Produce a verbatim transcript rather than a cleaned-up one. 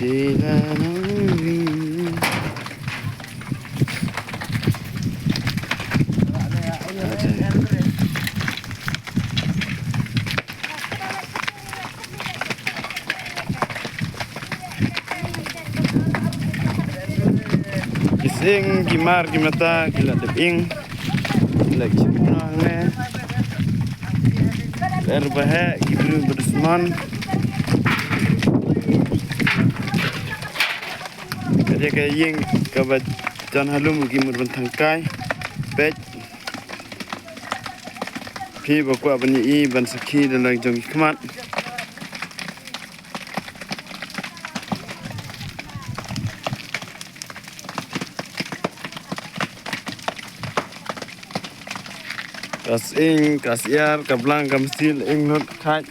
Ki sying, ki mar, ki mata ki la dep ing. Ki la ki shim noh hangne. Ler ba heh ki briew ba dusmon. Ka dei ka ïing kaba jan halum ki mut ban thangkai. Peit. Phi ba kwah ban ïohi ban sakhi da la jong ki khmat. Ka sying, ka syiar, ka blang, ka mynsiem, ing lut khat.